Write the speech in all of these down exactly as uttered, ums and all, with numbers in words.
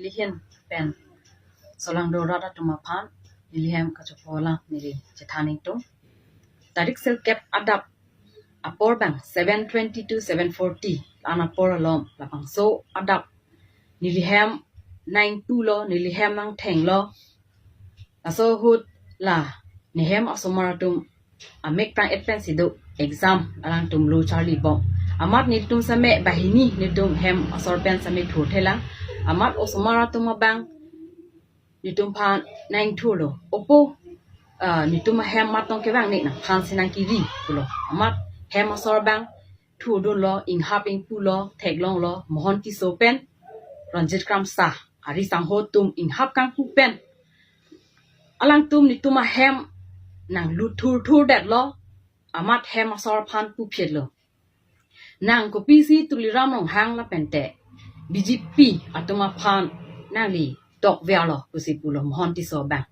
Neli ahin pen Solangdo rat atum aphan neli hem kachopo alam neli chethan ingtung. Tarik sirkep adap apor abang seven twenty to seven forty la-an apor along labangso adap neli hem nangpulo, neli hem nangthenglo. Laso ahut la ne hem asomar atum amek prang-et pensi do exam alangtum lo charlibom. Amat netum same banghini netum hem asor pen same thurthelang. Amat osomar atum abang netum aphan nangthurlo. Opo, ah, netum ahem mat tong kevang ne nangphan si nangkiri pulo. Amat hem asor abang thurdunlo, inghap ingpulo, theklonglo, Mohon Tisso pen Ronjit Kramsa, ari sangho atum inghap kangpu pen alangtum netum ahem nanglut thurthurdetlo. Amat hem asor aphan puphitlo, nang kopisi Tuliram Ronghang lapente B J P atum aphan nangli tokverlo pusi pulo Mohon Tisso abang.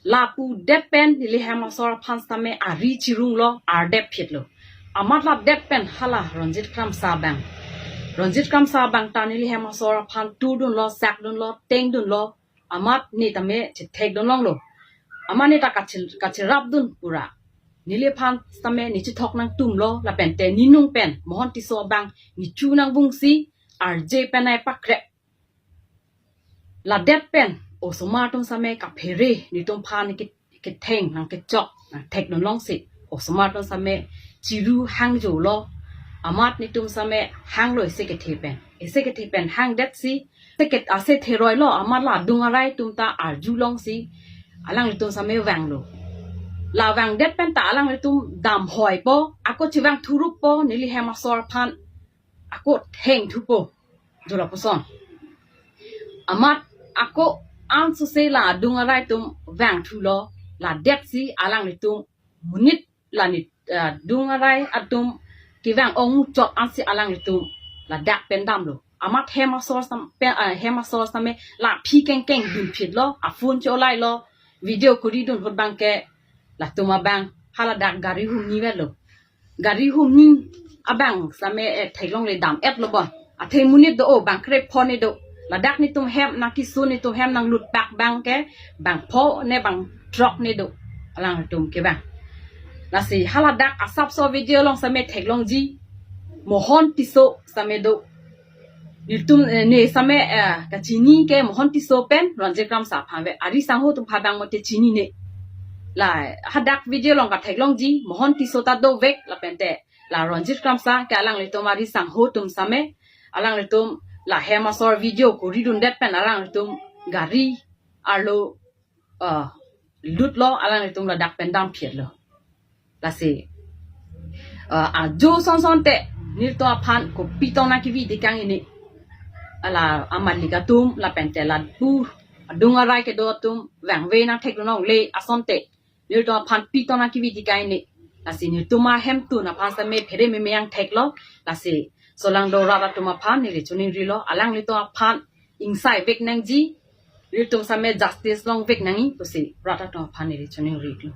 Lapu det pen neli hem asor aphan same ari chirunglo, ardep phitlo. Amat ladet pen hala Ronjit Kramsa abang, Ronjit Kramsa abang ta neli hem asor aphan thurdunlo, sakdunlo, tengdunlo. Amat ne tame chethekdunlonglo. Amat ne ta kachir-, kachirapdun pura. Neliphan same ne chethok nangtumlo lapente ne nung pen Mohon Tisso abang ne chu nangvungsi arje pen ai pakrep. Ladet pen osomar atum same kaphere netum aphan ke-, ketheng nangkechok nangthekdunlongsi osomar atum same chiru hangjolo. Amat netum same hanglo isi kethe pen, isi kethe pen hangdetsi, isi ke-, ase theroilo, amat la adung arai atum ta arjulongsi alanglitum same vanglo. La vangdet pen ta alanglitum damhoipo, ako chevang thuruppo, neli hem asor aphan ako thengthupo, jo lapuson. Amat ako ansose la adung arai atum vangthulo, ladetsi alanglitum monit la ne, ah, adung arai atum kevang ong muchot ansi alanglitum ladak pen damlo. Amat hem asor sam-, pen, ah, hem asor same la aphi kengkeng dunphitlo, aphone cholailo, video koridun ahut abang ke latum abang haladak gari humni avelo. Gari humni abang same, eh, theklongle dam-etlo bon. Athe monit do-o, bang krepho ne do. Ladak netum hem nangkisun, netum hem nanglut pak abang ke bangpho ne bangthrok ne do. Alangtum kevang. Lasi haladak asapso video along same theklongji Mohon Tisso same do. Netum, eh, ne same, eh, kachini ke Mohon Tisso pen Ronjit Kramsa aphan ave. Ari sangho atum aphan abang mate chinine. La hadak video along katheklongji Mohon Tisso ta dovek lapente la Ronjit Kramsa ke alanglitum ari sangho atum same, alanglitum la hem asor video koridundet pen alanglitum gari arlo, ah, lutlo, alanglitum ladak pen damphitlo. Lasi, ah, ajo son sonte nelitum aphan kopi tong nangkevi tekang ini. Ala amalik atum lapente lapu adung arai kedo atum vangve nangthekdunlongle asonte nelitum aphan pi tong nangkevi tekang ini. Lasi netum ahemtun aphan same phere meme nangtheklo. Lasi Solangdo rat atum aphan neli choningrilo, alanglitum aphan ingsaivek nangji, nelitum same justice longvek nangji pusi rat atum aphan neli choningrilo.